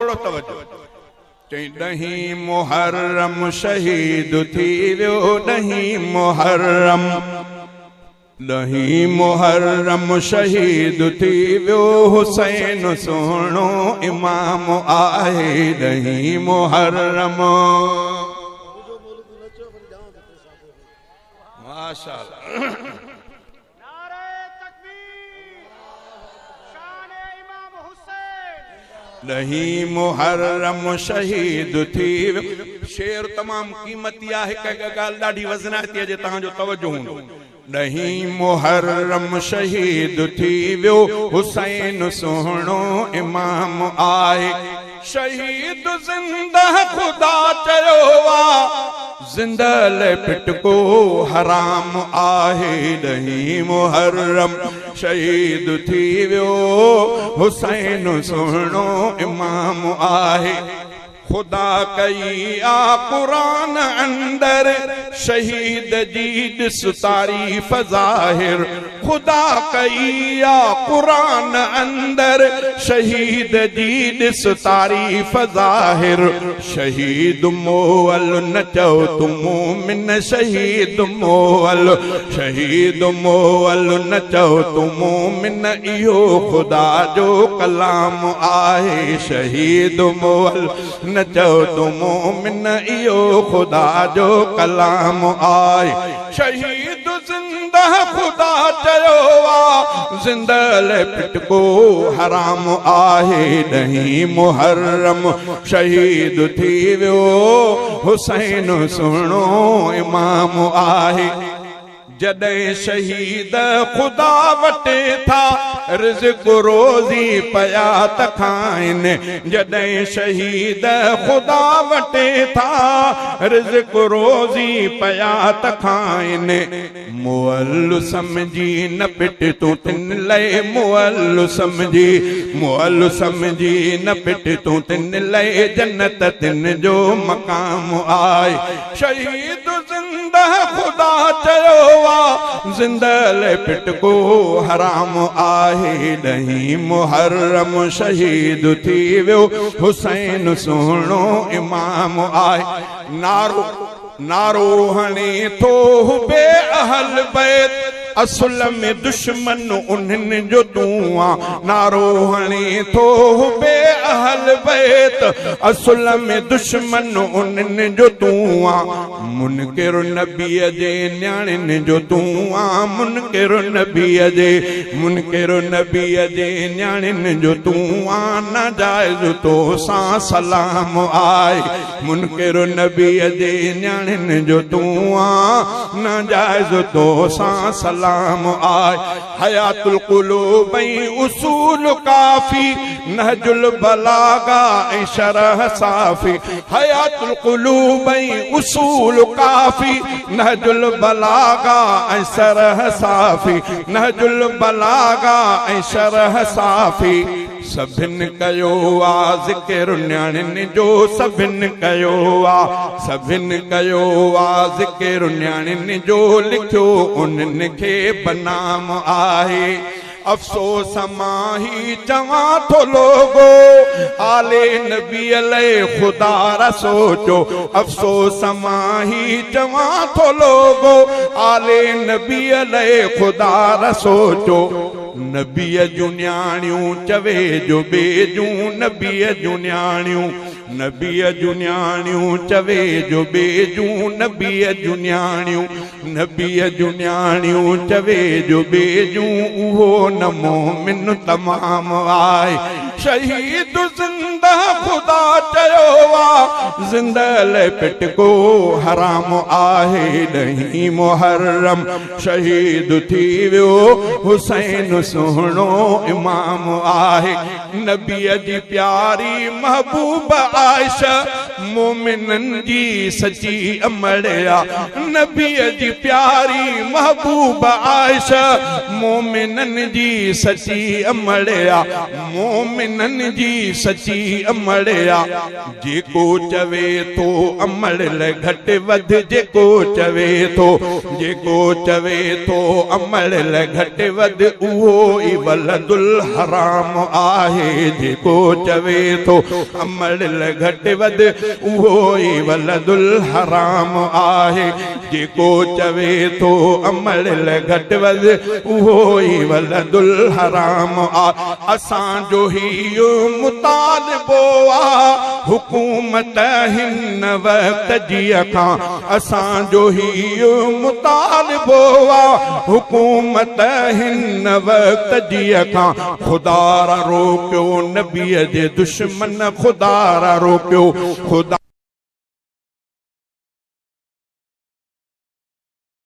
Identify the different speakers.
Speaker 1: ٿورو توجه. چئين ڏهين محرم شهيد ٿي ويو ڏهين محرم ڏهين محرم شهيد ٿي ويو حسين سهڻو امام آهي ڏهين محرم. ماشاءالله.
Speaker 2: نعرہ تڪبير شان امام حسين.
Speaker 1: ڏهين محرم شهيد ٿي ويو. شعر تمام قيمتي آهي هڪ هڪ ڳالهه ڏاڍي وزنائتي آهي جي توهان جو توجه هوندو. ڏهين محرم شهيد ٿي ويو حسين سهڻو امام آهي. شهيد زنده خدا چيو آ. زنده لئه پٽڪو حرام آهي ڏهين محرم شهيد ٿي ويو حسين سهڻو امام آهي خدا ڪئي آ قرآن اندر شهيد جي ڏس تعريف ظاهر خدا ڪئي آ قرآن اندر شهيد جي ڏس تعريف ظاهر شهيد مئل نه چئو تون مومن شهيد مئل شهيد مئل نه چئو تون مومن اهو خدا جو ڪلام آهي شهيد مئل نه چئو تون مومن اهو خدا جو ڪلام آهي شهيد زنده خدا چيو آ زنده لئه پٽڪو حرام آهي ڏهين محرم شهيد ٿي ويو حسين سهڻو امام آهي جڏهن شهيد خدا وٽ ٿا رزق روزي پيا ته کائن جڏهن شهيد خدا وٽ ٿا رزق روزي پيا ته کائن مئل سمجهي نه پٽ تون تن لئه مئل سمجهي مئل سمجهي نه پٽ تون تن لئه جنت تن جو مقام آهي شهيد زنده خدا چيو آ زنده لئه پٽڪو حرام آهي ڏهين محرم شهيد ٿي ويو حسين سهڻو امام آهي نعرو نعرو هڻي ٿو بي اهل بيت اصل ۾ دشمن انهن جو تون آ نعرو هڻي ٿو بي اهل بيت اصل ۾ دشمن انهن جو تون آ منڪر نبيء جي نياڻين جو تون آ منڪر نبيء جي منڪر نبيء جي نياڻين جو تون آ ناجائز تو سان سلام آهي منڪر نبيء جي نياڻين جو تون آن ناجائز تو سان سلام آء حيات القلوب ۽ اصول ڪافي نهج البلاغه ۽ شرح صافي حيات القلوب ۽ اصول ڪافي نهج البلاغه ۽ شرح صافي نهج البلاغه ۽ شرح صافي سڀن ڪيو آ ذڪر نياڻين جو سڀن ڪيو آ سڀن ڪيو آ ذڪر نياڻين جو لکيو انهن کي بنام آهي افسوس مان هي چوان ٿو لوگو آل نبي لئه خدا را سوچو افسوس مان هي چوان ٿو لوگو آل نبي لئه خدا را سوچو نبيء جون نياڻيون چوي جو ٻئي جون نبيء جون نياڻيون نبيء جون نياڻيون چوي جو ٻئي جون نبيء جون نياڻيون نبيء جون نياڻيون چوي جو ٻئي جون اهو نه مومن تمام آهي شهيد زنده خدا چيو آ زنده لئه پٽڪو حرام آهي ڏهين محرم شهيد ٿي ويو حسين سهڻو امام آهي نبيء جي پياري محبوب عائشه. مومنن جي سچي امڙ آ، نبيء جي پياري محبوب عائشه مومنن جي سچي امڙ آ، مومنن جي سچي امڙ آ. جيڪو چوي ٿو امڙ لئه گهٽ وڌ جيڪو چوي ٿو جيڪو چوي ٿو امڙ لئه گهٽ وڌ اهو ئي ولد الحرام آهي جيڪو چوي ٿو امڙ لئه گهٽ وڌ اهو ئي ولد الحرام آهي جيڪو چوي ٿو امڙ لئه گهٽ وڌ اهو ئي ولد الحرام آ. اسان جو هيء مطالبو آ حڪومت هن وقت جي کان اسان جو هيء مطالبو آ حڪومت هن وقت جي کان خدارا روڪيو نبيء جي دشمن خدارا روڪيو خدا.